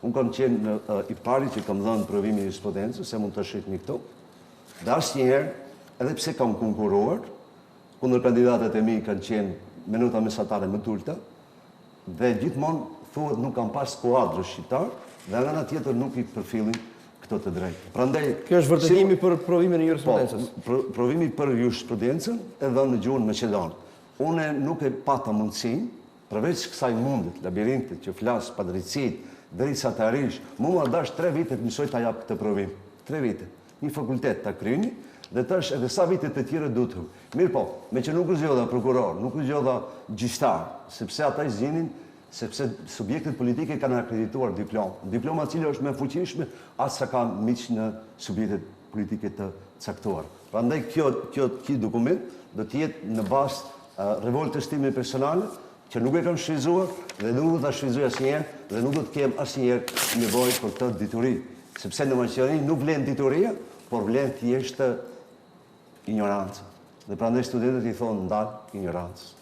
Unë kam qenë i pari që kam dhënë provimin e jurisprudencës, se mund të shihni këtu. Dhe asnjëherë, edhe pse kam konkurruar, kundër kandidatët e mi kanë qenë me nota mesatare më të ulta, dhe gjithmonë thuhet nuk kam pas kuadrë shqiptar, dhe nga ana tjetër nuk i përfillin këto të drejtë. Prandaj Kjo është vërtetimi për provimin e jurisprudencës. Po, provimi për jurisprudencën e dhënë në gjuhën maqedone. Unë nuk e pata mundësinë, përveç kësaj mundit, labirintit që flas padrejtësitë, derisa të arrish, mu ma dash 3 vite të mësoj ta jap këtë provim. 3 vite. Një fakultet ta kryni dhe tash edhe sa vite të tjera duhet të. Mirë po, me që nuk u zgjodha prokuror, nuk u zgjodha gjyqtar, sepse ata i zgjinin sepse subjektet politike kanë akredituar diplomë. Diploma cila është më e fuqishme, aq sa ka miq në subjektet politike të caktuar. Prandaj ky dokument do të jetë në bazë revoltës time personale, që nuk e kam shfrytëzuar dhe nuk do ta shfrytëzoj asnjëherë dhe nuk do të kem asnjëherë nevojë për këtë dituri, sepse në Maqedoni nuk vlen dituria, por vlen thjesht ignoranca. Dhe prandaj studentët i thonë ndal ignorancës.